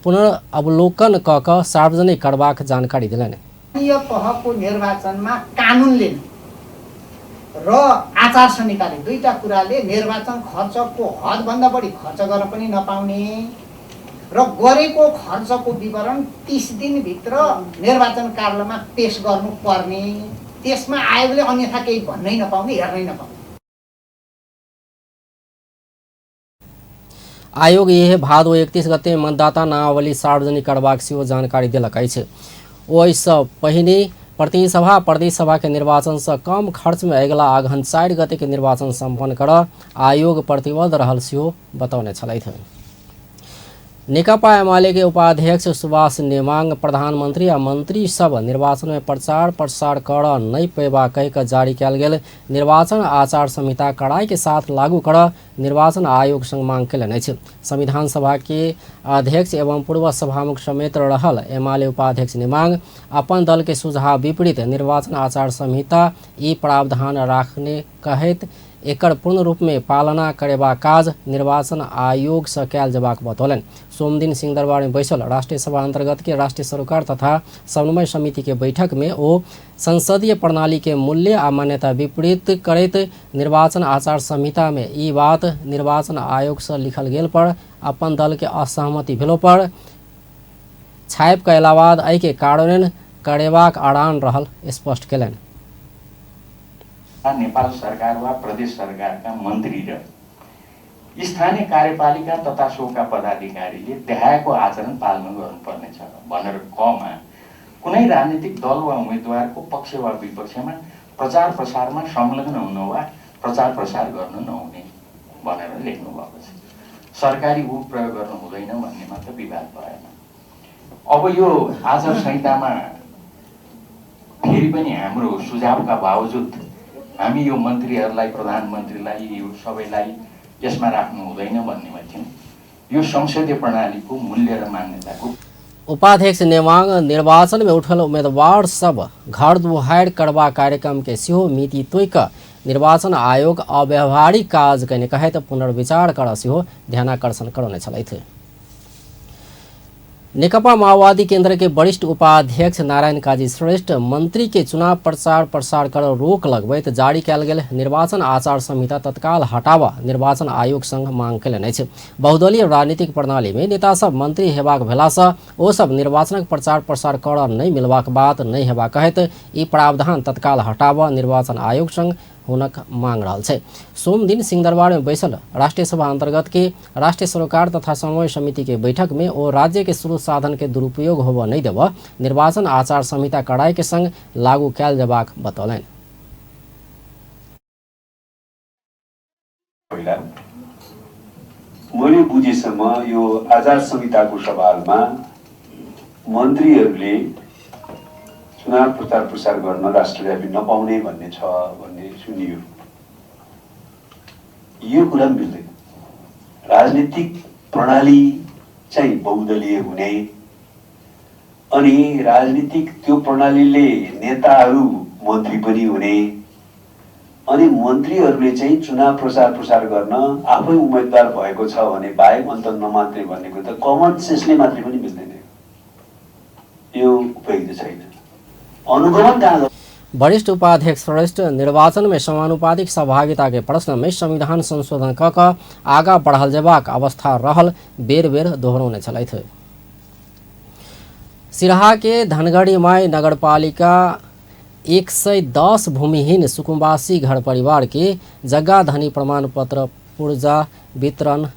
[SPEAKER 1] पुनर्अवलोकन क क सार्वजनिक करबाक जानकारी दिलनि।
[SPEAKER 7] स्थानीय तहको निर्वाचनमा कानुनले र आचार संहिताले दुईटा कुराले निर्वाचन खर्चको हदभन्दा बढी खर्च गर्न पनि नपाउने र गरेको खर्चको विवरण 30 दिनभित्र निर्वाचन कार्यालयमा पेश गर्नुपर्ने, त्यसमा आयोगले अन्यथा केही भन्नै नपाउने, हेर्नै नपाउने।
[SPEAKER 1] आयोग इहे भादो 31 गते मतदाता नामावली सार्वजनिक करबाक सेहो जानकारी देलक अछि। ओहिसँ पहिने प्रतिनिधि सभा प्रदेश सभा के निर्वाचन से कम खर्च में अगिला अगहन 4 गते के निर्वाचन सम्पन्न कर आयोग प्रतिबद्ध रहल सेहो बतौने छलथि। नेकपा एमाले के उपाध्यक्ष सुभाष नेमांग प्रधानमंत्री आ मंत्री सब निर्वाचन में प्रचार प्रसार कर नहीं पेबा कहि कऽ जारी कयल गेल निर्वाचन आचार संहिता कड़ाई के साथ लागू कर निर्वाचन आयोग संग मांग कयलनि अछि। संविधान सभा के अध्यक्ष एवं पूर्व सभामुख समेत रहल एमाले उपाध्यक्ष नेमांग अपन दल के सुझाव विपरीत निर्वाचन आचार संहिता ई प्रावधान राखने कहैत एकर पूर्ण रूप में पालना करेबाक काज निर्वाचन आयोग से कयल जेबाक बतौलनि। सोमदिन सिंहदरबार में बैसल राष्ट्रीय सभा अंतर्गत के राष्ट्रीय सरोकार तथा समन्वय समिति के बैठक में ओ संसदीय प्रणाली के मूल्य आ मान्यता विपरीत करैत निर्वाचन आचार संहिता में ई बात निर्वाचन आयोग से लिखल गेल पर अपन दल के असहमति भेलो पर छापि कयला बाद एहि के कार्यान्वयन करेबाक अड़ान रहल स्पष्ट कयलनि।
[SPEAKER 13] नेपाल सरकार वा प्रदेश सरकारका मन्त्री र स्थानीय कार्यपालिका तथा सोका पदाधिकारीले देखाएको आचरण पालना गर्नुपर्नेछ भनेर कमा कुनै राजनीतिक दल वा उम्मेद्वारको पक्ष वा विपक्षमा प्रचार प्रसारमा संलग्न हुन वा प्रचार प्रसार गर्न नहुने भनेर लेख्नु भएको छ। सरकारी ऊ प्रयोग गर्नु हुँदैन भन्नेमा त विवाद भएन। अब यो आचार संहितामा फेरि पनि हाम्रो सुझावका बावजुद हामी यो मन्त्रीहरूलाई, प्रधानमन्त्रीलाई, यो सबैलाई यसमा राख्नु हुँदैन भन्नेमा थियौँ। यो संसदीय प्रणालीको मूल्य र मान्यताको
[SPEAKER 1] उपाध्यक्ष नेवांग निर्वाचन में उठल उम्मीदवार सब घर दुहार करबा कार्यक्रम के सेहो मिति तोड़ि निर्वाचन आयोग अव्यावहारिक काज कयने कहैत पुनर्विचार कर सेहो ध्यानाकर्षण करौने छलथि। नेकपा माओवादी केंद्र के वरिष्ठ उपाध्यक्ष नारायण काजी श्रेष्ठ मंत्री के चुनाव प्रचार प्रसार कर रोक लगबैत जारी कयल गेल निर्वाचन आचार संहिता तत्काल हटावा निर्वाचन आयोग संग मांग कयलनि अछि। बहुदलीय राजनीतिक प्रणाली में नेता सब मंत्री हेबाक भेलासँ ओ सब निर्वाचनक प्रचार प्रसार कर नहि मिलबाक बात नहि हेबाक कहैत ई प्रावधान तत्काल हटावा निर्वाचन आयोग संग हुनक मांग रहल छै। सोमदिन सिंहदरबार में बैसल राष्ट्रीय सभा अंतर्गत के राष्ट्रीय सरोकार तथा समन्वय समिति के बैठक में ओ राज्य के स्रोत साधन के दुरुपयोग होबय नहि देबय निर्वाचन आचार संहिता कड़ाई के संग लागू कयल जेबाक बतौलनि।
[SPEAKER 14] पहिला मैले बुझेसम्म यो आचार संहिताको सवालमा मन्त्रीहरूले चुनाव प्रचार प्रसार गर्न राष्ट्रव्यापी नपाउने भन्ने छ भन्ने सुनियो। यो कुरा पनि मिल्दैन। राजनीतिक प्रणाली चाहिँ बहुदलीय हुने अनि राजनीतिक त्यो प्रणालीले नेताहरू मन्त्री पनि हुने अनि मन्त्रीहरूले चाहिँ चुनाव प्रचार प्रसार गर्न आफै उम्मेदवार भएको छ भने बाहेक अन्त नमान्ने भन्नेको त कमन सेन्सले मात्रै पनि मिल्दैन। यो उपयुक्त छैन। अनुगमन कहाँ?
[SPEAKER 1] वरिष्ठ उपाध्यक्ष श्रेष्ठ निर्वाचन में समानुपातिक सहभागिता के प्रश्न में संविधान संशोधन क आगा बढ़ल जेबाक अवस्था रहल बेर बेर दोहरौने छलथि। सिरहा के धनगढ़ी माई नगरपालिका 110 भूमिहीन सुकुम्बासी घर परिवार के जग्गा धनी प्रमाण पत्र पूर्जा वितरण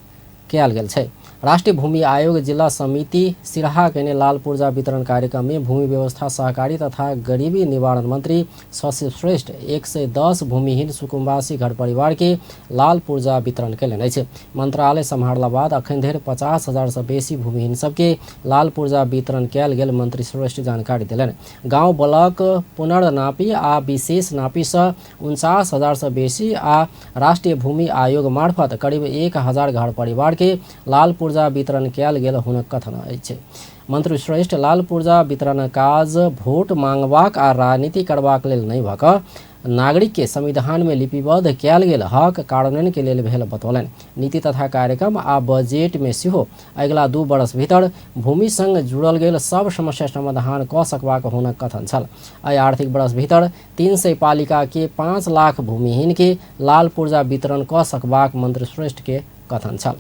[SPEAKER 1] कयल गेल छै। राष्ट्रीय भूमि आयोग जिला समिति सिरहा केने लाल पूर्जा वितरण कार्यक्रम में भूमि व्यवस्था सहकारी तथा गरीबी निवारण मंत्री शशि श्रेष्ठ 110 भूमिहीन सुकुम्बासी घर परिवार के लाल पूर्जा वितरण कयलनि अछि। मंत्रालय सम्हारला बाद अखन धरि 50,000 से बेसी भूमिहीन सबके लाल पूर्जा वितरण कयल गेल मंत्री श्रेष्ठ जानकारी देलनि। गाँव ब्लॉक पुनर्नापी आ विशेष नापी से 49,000 से बेसी आ राष्ट्रीय भूमि आयोग मार्फत करीब 1,000 घर परिवार के लाल पूर्जा वितरण कयल गेल हुनक कथन अछि। मंत्री श्रेष्ठ लाल पूर्जा वितरण काज भोट मांगबाक आ राजनीति करबाक लेल नहि भऽ कऽ नागरिक के संविधान में लिपिबद्ध कयल गेल हक कार्यान्वयन के लेल भेल बतौलनि। नीति तथा कार्यक्रम आ बजट में सेहो अगिला 2 वर्ष भीतर भूमि संग जुड़ल गेल सब समस्या समाधान कऽ सकबाक हुनक कथन छल। एहि आर्थिक वर्ष भीतर 300 पालिका के 5 लाख भूमिहीन के लाल पूर्जा वितरण कऽ सकबाक मंत्री श्रेष्ठ के कथन छल।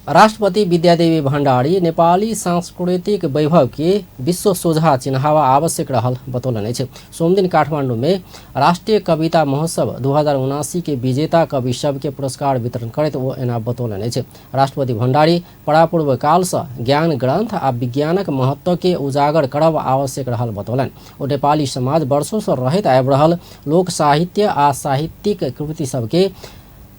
[SPEAKER 1] राष्ट्रपति विद्यादेवी भण्डारी नेपाली सांस्कृतिक वैभव के विश्व सोझा चिन्हावा आवश्यक रहल बतौलनि अछि। सोमदिन काठमांडू में राष्ट्रीय कविता महोत्सव 2079 के विजेता कवि सब के पुरस्कार वितरण करैत ओ एना बतौलनि अछि। राष्ट्रपति भण्डारी परापूर्व काल से ज्ञान ग्रंथ आ विज्ञानक महत्व के उजागर करब आवश्यक रहल बतौलनि। ओ नेपाली समाज वर्षों से रहैत आबि रहल लोक साहित्य आ साहित्यिक कृति सबके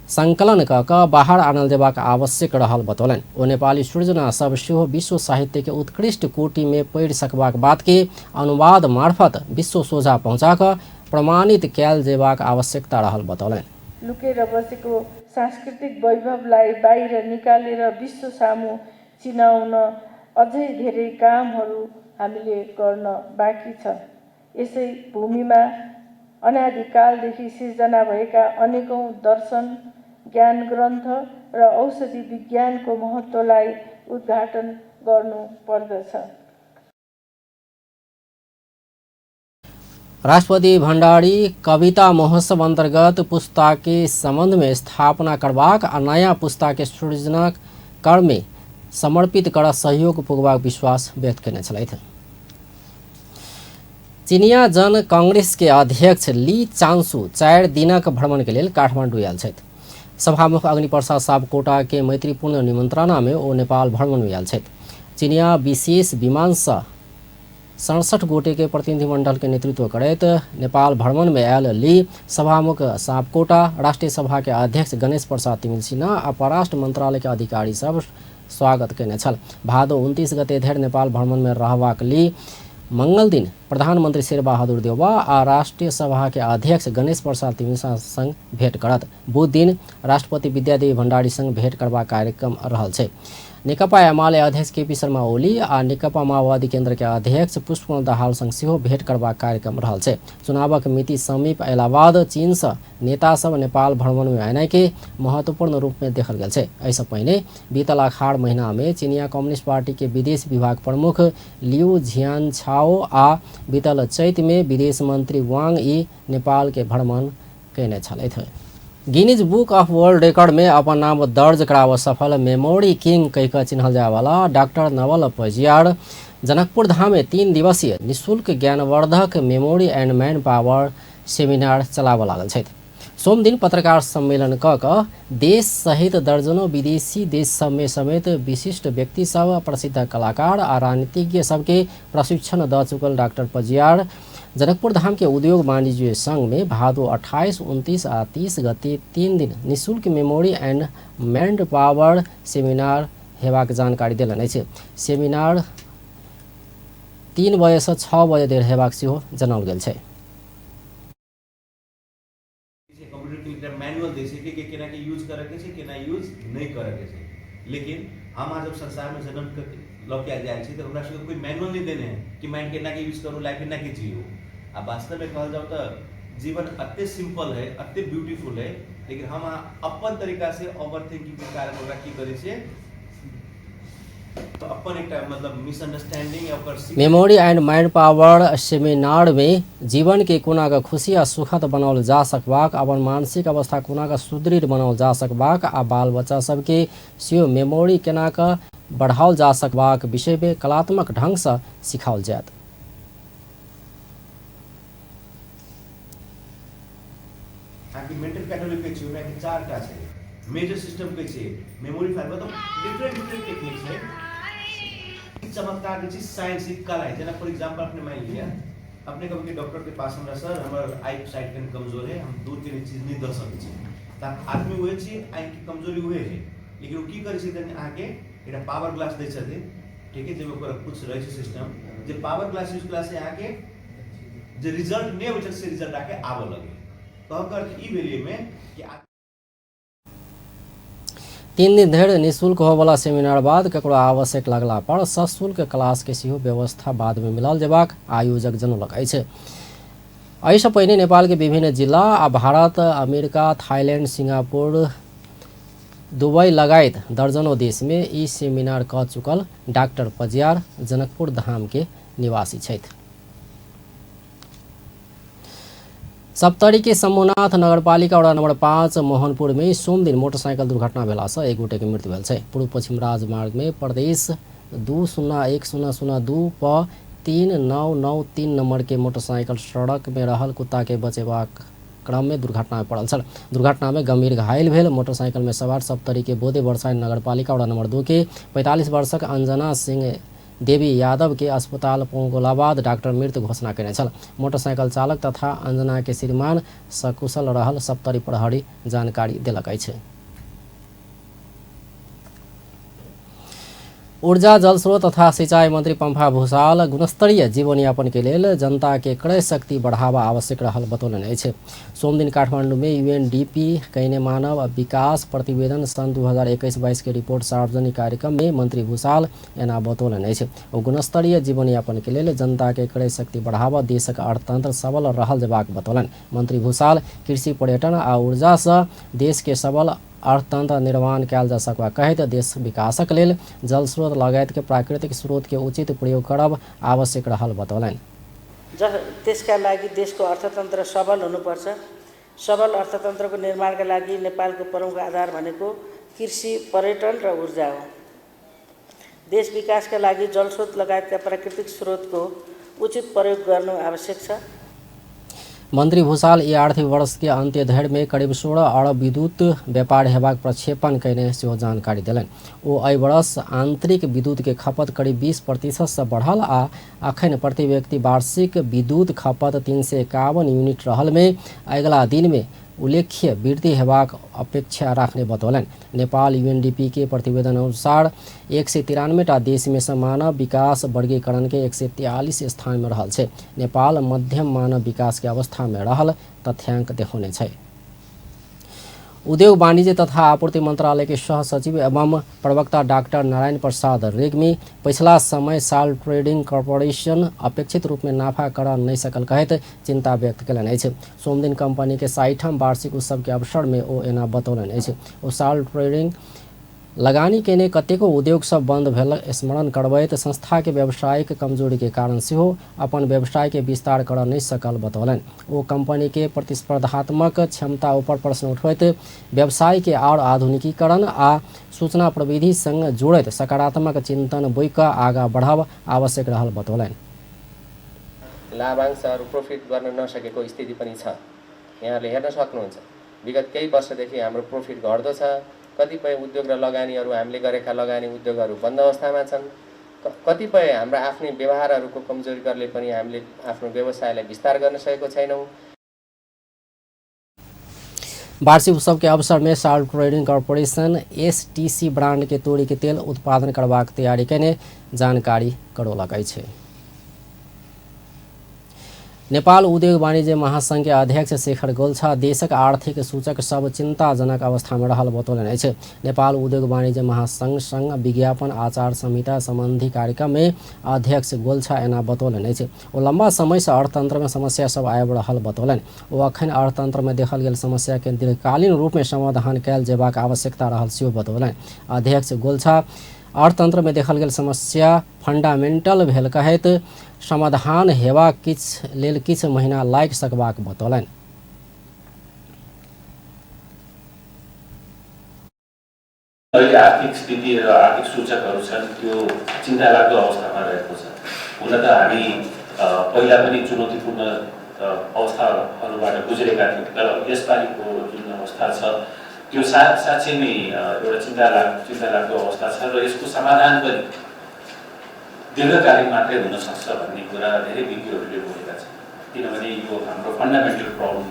[SPEAKER 1] संकलन क क बाहर आनल जेबाक आवश्यक रहल बतौलनि। ओ नेपाली सृजना सब सेहो विश्व साहित्य के उत्कृष्ट कोटि में पढ़ि सकबाक बात के अनुवाद मार्फत विश्व सोझा पहुँचा क प्रमाणित कयल जेबाक आवश्यकता रहल बतौलनि।
[SPEAKER 15] लुकेर बसेको सांस्कृतिक वैभवलाई बाहिर निकालेर विश्व सामु चिनाउन अझै धेरै कामहरू हामीले गर्न बाँकी छ। यसै भूमिमा अनादिकालदेखि सिर्जना भएका अनेकौं दर्शन, ज्ञान ग्रन्थ र औषधि विज्ञानको महत्त्वलाई उद्घाटन गर्नु पर्दछ।
[SPEAKER 1] राष्ट्रपति भण्डारी कविता महोत्सव अंतर्गत पुस्ता के संबंध में स्थापना करबाक आ नयाँ पुस्ता के सृजना कर में समर्पित कर सहयोग पुगबाक विश्वास व्यक्त केने छलथि। चिनिया जन कांग्रेस के अध्यक्ष ली चांसु 4 दिनक भ्रमण के लेल काठमांडू आयल छथि। सभामुख अग्निप्रसाद सापकोटा के मैत्रीपूर्ण निमंत्रणा में ओ नेपाल भ्रमण में आयल छथि। चिनिया विशेष विमान से 67 गोटे के प्रतिनिधिमंडल के नेतृत्व करैत नेपाल भ्रमण में आयल ली सभामुख सापकोटा, राष्ट्रीय सभा के अध्यक्ष गणेश प्रसाद तिमिल सिन्हा आ परराष्ट्र मंत्रालय के अधिकारी सब स्वागत केने छल। भादो 29 गते धरि नेपाल भ्रमण में रहबाक ली मंगल दिन प्रधानमंत्री शेरबहादुर देउवा आ राष्ट्रीय सभा के अध्यक्ष गणेश प्रसाद तिमिल सिन्हा संग भेंट करत। बुध दिन राष्ट्रपति विद्यादेवी भण्डारी संग भेंट करबाक कार्यक्रम रहल छै। नेकपा एमाले अध्यक्ष केपी शर्मा ओली आ नेकपा माओवादी केंद्र के अध्यक्ष पुष्पकमल दाहाल संग सेहो भेंट करबाक कार्यक्रम रहल छै। चुनावक मिति समीप अयला बाद चीन से नेता सब नेपाल भ्रमण में आनाइ के महत्वपूर्ण रूप में देखल गेल छै। एहिसँ पहिने बीतल अखाड़ महीना में चीनिया कम्युनिस्ट पार्टी के विदेश विभाग प्रमुख लियू झियानछाओ आ बीतल चैत में विदेश मंत्री वांग यी नेपाल के भ्रमण केने छलथि। Guinness book of world record में अपन नाम दर्ज कराव सफल मेमोरी किंग कहि कऽ चिन्हल जायवाला डॉक्टर नवल पजियार जनकपुर धाम में 3 दिवसीय निःशुल्क ज्ञानवर्धक memory and man power seminar चलाबऽ लागल छथि। सोमदिन पत्रकार सम्मेलन क कऽ देश सहित दर्जनों विदेशी देश सब में समेत विशिष्ट व्यक्ति सब, प्रसिद्ध कलाकार आ राजनीतिज्ञ सबके प्रशिक्षण द चुकल डॉक्टर पजियार जनकपुर धाम के उद्योग वाणिज्य संघ में भादो 28, 29 आ 30 गते 3 दिन निःशुल्क memory and man power seminar हेबाक जानकारी देलनि अछि। सेमिनार 3 बजे से 6 बजे धरि हेबाक सेहो जनाओल गेल छै।
[SPEAKER 16] कंप्यूटर के एकटा मैनुअल दै छै कि केना के यूज करे के छै, केना यूज नहीं करे के छै। लेकिन हम अहाँ जब संसार में जन्म लऽ के आयल छी तऽ हमरा सबके कोई मैनुअल नहीं देने है कि माइंड केना के यूज करू, लाइफ केना के जियू। आ वास्तव में कहल जाओ तो जीवन अत्ते सिंपल है, अत्ते ब्यूटीफुल है, लेकिन हम अहाँ अपन तरीका से ओवर थिंकिंग के कारण ओकरा की करै छियै तो अपन एकटा मतलब मिसअंडरस्टैंडिंग या ओकर
[SPEAKER 1] memory and mind power seminar में जीवन के कोना के खुशी आ सुखद बनाओल जा सकबाक, अपन मानसिक अवस्था कोना के सुदृढ़ बनाओल जा सकबाक आ बाल बच्चा सबके सेहो मेमोरी केना के बढ़ाओल जा सकबाक विषय में कलात्मक ढंग से सिखाओल जायत।
[SPEAKER 16] अहाँके मेंटल कैटलॉग के छै, ओहिमे अहाँके 4टा छै मेजर सिस्टम के छै, मेमोरी फाइल मतलब डिफरेंट डिफरेंट टेक्निक छै। चमत्कार जे छै साइंस एक कला है। जेना फॉर एग्जाम्पल अपने मान लिया अपने कभी के डॉक्टर के पास हमरा सर हमर आई साइड कनि कमजोर है, हम दूर के चीज नहीं दऽ सकै छी, तऽ आदमी उहे छै आँखि के कमजोरी उहे है, लेकिन ओ की करै छै तनि अहाँके एकटा पावर ग्लास दै छथिन, ठीक है, जाहिमे ओकर कुछ रहै छै सिस्टम, जे पावर ग्लास यूज केलासँ अहाँके जे रिजल्ट नहि अबै छै से रिजल्ट अहाँके आबऽ लगै। कहक अर्थ ई भेल एहिमे कि
[SPEAKER 1] 3 दिन धरि निःशुल्क होबला सेमिनार बाद ककरो आवश्यक लगला पर सशुल्क क्लास के सेहो व्यवस्था बाद में मिलाओल जेबाक आयोजक जनौलक अछि। एहिसँ पहिने नेपाल के विभिन्न जिला आ Bharat, America, Thailand, Singapore, Dubai लगायत दर्जनों देश में ई सेमिनार कऽ चुकल डॉक्टर पजियार जनकपुर धाम के निवासी छथि। सप्तरी के शम्भुनाथ नगरपालिका वडा नम्बर 5 मोहनपुर में सोमदिन मोटरसाइकिल दुर्घटना भेला से एक गोटे के मृत्यु भेल छै। पूर्व पश्चिम राजमार्ग में प्रदेश 201002 प 3993 नंबर के मोटरसाइकिल सड़क में रहल कुत्ता के बचेबाक क्रम में दुर्घटना में पड़ल छल। दुर्घटना में गंभीर घायल भेल मोटरसाइकिल में सवार सप्तरी के बोधे बरसाइन नगरपालिका वडा नंबर 2 के 45 वर्षक अंजना सिंह देवी यादव के अस्पताल पहुँचला बाद डॉक्टर मृत घोषणा केने छल। मोटरसाइकिल चालक तथा अंजना के श्रीमान सकुशल रहल सप्तरी प्रहरी जानकारी देलक अछि। ऊर्जा जलस्रोत तथा सिंचाई मंत्री पंफा भूषाल गुणस्तरीय जीवनयापन के लेल जनता के क्रय शक्ति बढ़ावा आवश्यक रहल बतौलनि अछि। सोमदिन काठमांडू में यूएनडीपी कयने मानव विकास प्रतिवेदन सन् 2021-22 के रिपोर्ट सार्वजनिक कार्यक्रम में मंत्री भूषाल एना बतौलनि अछि। ओ गुणस्तरीय जीवनयापन के लेल जनता के क्रय शक्ति बढ़ावा देशक अर्थतंत्र सबल रहल जेबाक बतौलनि। मंत्री भूषाल कृषि, पर्यटन आ ऊर्जा सँ देश के सबल अर्थतंत्र निर्माण कयल जा सकबा कहैत देश विकासक लेल जलस्रोत लगायत के प्राकृतिक स्रोत के उचित प्रयोग करब आवश्यक रहल बतौलनि।
[SPEAKER 17] त्यसका लागि देशको अर्थतन्त्र सबल हुनुपर्छ। सबल अर्थतन्त्रको निर्माणका लागि नेपालको प्रमुख आधार भनेको कृषि, पर्यटन र ऊर्जा हो। देश विकासका लागि जलस्रोत लगायतका प्राकृतिक स्रोतको उचित प्रयोग गर्नु आवश्यक छ।
[SPEAKER 1] मंत्री भूषाल ई आर्थिक वर्ष के अंत्य धरि में करीब 16 अरब विद्युत व्यापार हेबाक प्रक्षेपण कयने सेहो जानकारी देलनि। ओ एहि वर्ष आंतरिक विद्युत के खपत करीब 20% से बढ़ल आ अखन प्रति व्यक्ति वार्षिक विद्युत खपत 351 यूनिट रहल में अगिला दिन में उल्लेख्य वृद्धि हेबाक अपेक्षा राखने बतौलनि। नेपाल यूएनडीपी के प्रतिवेदन अनुसार 193 टा देश में से मानव विकास वर्गीकरण के 143 स्थान में रहल छै। नेपाल मध्यम मानव विकास के अवस्था में रहल तथ्यांक देखौने छै। उद्योग वाणिज्य तथा आपूर्ति मंत्रालय के सह सचिव एवं प्रवक्ता डॉक्टर नारायण प्रसाद रेग्मी पिछला समय साल ट्रेडिंग कॉर्पोरेशन अपेक्षित रूप में नाफा कर नहीं सकल कहैत चिंता व्यक्त कयलनि अछि। सोमदिन कंपनी के 60ठम वार्षिक उत्सव के अवसर में ओ एना बतौलनि अछि। ओ साल ट्रेडिंग लगानी केने कतेको उद्योग सब बंद भेल स्मरण करबैत संस्था के व्यावसायिक कमजोरी के कारण सेहो अपन व्यवसाय के विस्तार कर नहीं सकल बतौलनि। ओ कंपनी के प्रतिस्पर्धात्मक क्षमता ऊपर प्रश्न उठबैत व्यवसाय के और आधुनिकीकरण आ सूचना प्रविधि संग जोड़ैत सकारात्मक चिंतन बोइ कऽ आगा बढ़ब आवश्यक रहल बतौलनि।
[SPEAKER 18] लाभांशहरू प्रॉफिट गर्न नसकेको स्थिति पनि छ। यहाँले हेर्न सक्नुहुन्छ, विगत केही वर्षदेखि हाम्रो प्रॉफिट घट्दो छ। कतिपय उद्योग र लगानीहरू हामीले गरेका लगानी उद्योगहरू बन्द अवस्थामा छन्। कतिपय हाम्रा आफ्नै व्यवहारहरूको कमजोरीले पनि हामीले आफ्नो व्यवसायलाई विस्तार गर्न सकेको छैनौँ।
[SPEAKER 1] वार्षिक उत्सव के अवसर में salt trading corporation STC brand के तोरी के तेल उत्पादन करबाक तैयारी केने जानकारी करौलक अछि। नेपाल उद्योग वाणिज्य महासंघ के अध्यक्ष शेखर गोल्छा देशक आर्थिक सूचक सब चिंताजनक अवस्था में रहल बतौलनि अछि। नेपाल उद्योग वाणिज्य महासंघ संग विज्ञापन आचार संहिता संबंधी कार्यक्रम में अध्यक्ष गोल्छा एना बतौलनि अछि। ओ लंबा समय से अर्थतंत्र में समस्या सब आबि रहल बतौलनि। ओ अखन अर्थतंत्र में देखल गेल समस्या के दीर्घकालीन रूप में समाधान कयल जेबाक आवश्यकता रहल सेहो बतौलनि। अध्यक्ष गोल्छा अर्थतंत्र में देखल गेल समस्या फंडामेंटल भेल कहैत समाधान हेबा किछ लेल किछ महीना लागि सकबाक बतौलनि।
[SPEAKER 19] अहिले आर्थिक स्थिति र आर्थिक सूचकहरू छन् त्यो चिन्ता लाग्दो अवस्थामा रहेको छ। हुन त हामी पहिला पनि चुनौतीपूर्ण अवस्थाहरूबाट गुज्रेका थियौँ, तर यसपालिको जुन अवस्था छ त्यो साँच्चै नै एउटा चिन्ता लाग्दो अवस्था छ र यसको समाधान पनि दीर्घकालीन मात्रै हुन सक्छ भन्ने कुरा धेरै विज्ञहरूले बोलेका छन्, किनभने यो हाम्रो फन्डामेन्टल प्रब्लम।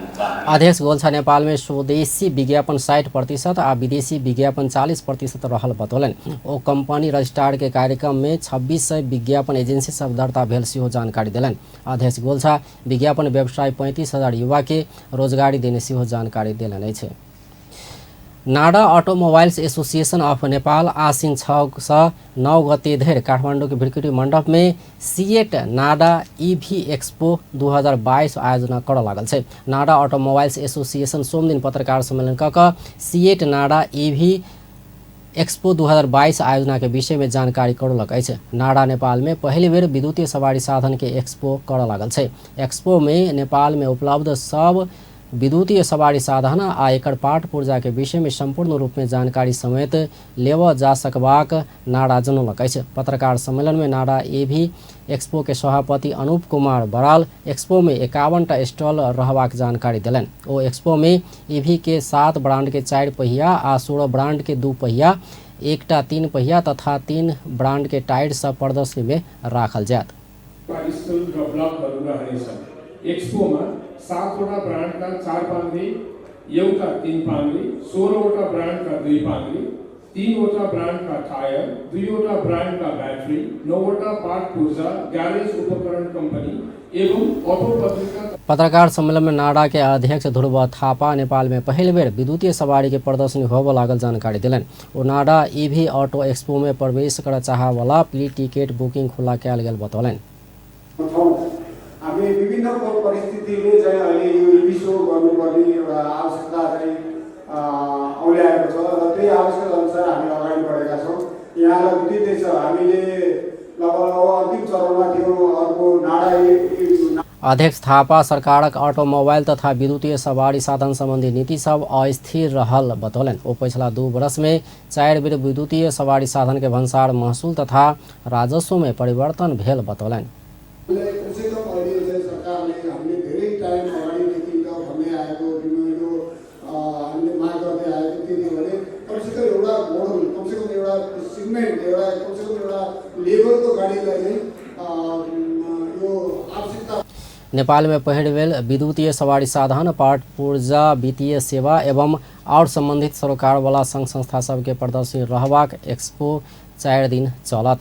[SPEAKER 1] अध्यक्ष गोल्छा नेपाल में स्वदेशी विज्ञापन 60% आ विदेशी विज्ञापन 40% रहल बतौलनि। ओ कंपनी रजिस्ट्रार के कार्यक्रम में 2600 विज्ञापन एजेंसी सब दर्ता भेल सेहो जानकारी देलनि। अध्यक्ष गोल्छा विज्ञापन व्यवसाय 35,000 युवा के रोजगारी देने सेहो जानकारी देलनि अछि। NADA automobiles association of Nepal आसिन 6 से 9 गते धरि काठमाडौँ के भृकुटी मंडप में सिएट नाडा ईभी एक्सपो 2022 आयोजना कर लागल छै। नाडा ऑटोमोबाइल्स एसोसिएशन सोमदिन पत्रकार सम्मेलन क सिएट नाडा ईभी एक्सपो 2022 आयोजना के विषय में जानकारी करौलक अछि। नाडा नेपाल में पहिल बेर विद्युतीय सवारी साधन के एक्सपो करऽ लागल छै। एक्सपो में नेपाल में उपलब्ध सब विद्युतीय सवारी साधन आ एकर पार्ट पुर्जा के विषय में संपूर्ण रूप में जानकारी समेत लेबऽ जा सकबाक नाडा जनौलक अछि। पत्रकार सम्मेलन में नाडा एभी एक्सपो के सभापति अनूप कुमार बराल एक्सपो में 51टा स्टॉल रहबाक जानकारी देलनि। ओ एक्सपो में ईवी के 7 ब्रांड के 4 पहिया आ 16 ब्रांड के 2 पहिया, 1टा 3 पहिया तथा 3 ब्रांड के टायर सब प्रदर्शनी में राखल जायत।
[SPEAKER 20] एक्सपोमा 7वटा ब्रान्डका 4 पाङ्ग्री, एउटा 3 पाङ्ग्री, 16वटा ब्रान्डका 2 पाङ्ग्री, 3वटा ब्रान्डका टायर, 2वटा ब्रान्डका ब्याट्री, 9वटा पार्ट पुर्जा, ग्यारेज उपकरण कम्पनी एवं अटो पत्रिका।
[SPEAKER 1] पत्रकार सम्मेलन में नाडा के अध्यक्ष ध्रुव थापा नेपाल में पहिल बेर विद्युतीय सवारी के प्रदर्शनी होबऽ लागल जानकारी देलनि। ओ नाडा ईवी ऑटो एक्सपो में प्रवेश करऽ चाहऽवला प्री टिकट बुकिंग खुला कयल गेल बतौलनि।
[SPEAKER 21] हामी विभिन्न परिस्थितिले चाहिँ अहिले यो इभी सो गर्नुपर्ने एउटा आवश्यकता चाहिँ औल्याएको छ र त्यही आवश्यकता अनुसार हामी अगाडि बढेका छौँ। यहाँलाई विदितै छ हामीले लगभग अन्तिम चरणमा थियौँ अर्को नाडा।
[SPEAKER 1] अध्यक्ष थापा सरकारक ऑटोमोबाइल तथा विद्युतीय सवारी साधन संबंधी नीति सब अस्थिर रहल बतौलनि। ओ पछिला 2 वर्ष में 4 बेर विद्युतीय सवारी साधन के भन्सार महसुल तथा राजस्व में परिवर्तन भेल बतौलनि।
[SPEAKER 21] सरकारले हामीले धेरै टाइम अगाडिदेखि त भन्दै आएको यो हामीले माग गर्दै आएको के थियो भने कमसेकम एउटा मोडल, कमसेकम एउटा सिगमेन्ट, एउटा कमसेकम एउटा लेभलको गाडीलाई चाहिँ यो आवश्यकता।
[SPEAKER 1] नेपाल में पहिल बेर विद्युतीय सवारी साधन, पार्ट पुर्जा, वित्तीय सेवा एवं और संबंधित सरोकारवाला संघ संस्था सबके प्रदर्शनी रहबाक एक्सपो 4 दिन चलत।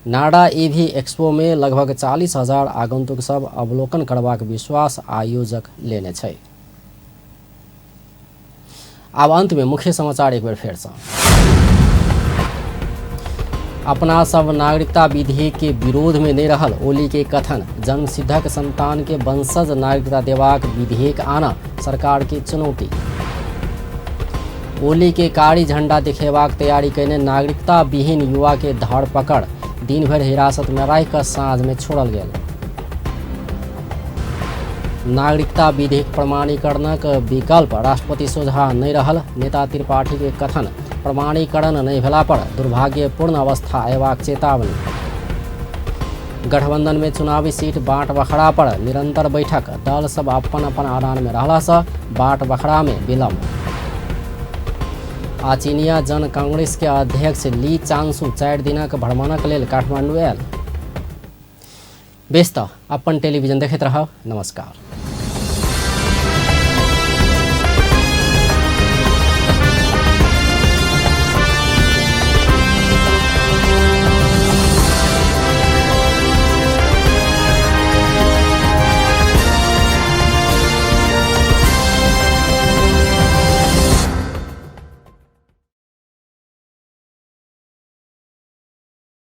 [SPEAKER 1] नाडा ईवी एक्सपो में लगभग 40,000 आगंतुक सब अवलोकन करबाक विश्वास आयोजक लेने छै। आब अंत में मुख्य समाचार एक बेर फेर से। अपना सब नागरिकता विधेयक के विरोध में नहीं रहल ओली के कथन, जन्मसिद्धक संतान के वंशज नागरिकता देबाक विधेयक आना सरकार के चुनौती। ओली के कारी झंडा दिखेबाक तैयारी कयने नागरिकता विहीन युवा के धरपकड़, दिन भर हिरासत में राखि कऽ साँझ में छोड़ल गेल। नागरिकता विधेयक प्रमाणीकरणक विकल्प राष्ट्रपति सोझा नहि रहल नेता त्रिपाठी के कथन, प्रमाणीकरण नहि भेला पर दुर्भाग्यपूर्ण अवस्था अयबाक चेतावनी। गठबंधन में चुनावी सीट बाँट बखरा पर निरंतर बैठक, दल सब अपन अपन आदान में रहला से बाँट बखरा में विलम्ब। आ चीनिया जन कांग्रेस के अध्यक्ष ली चांसू 4 दिनक भ्रमणक लेल काठमांडू आयल। बेस त अपन टेलीविजन देखैत रहब। नमस्कार।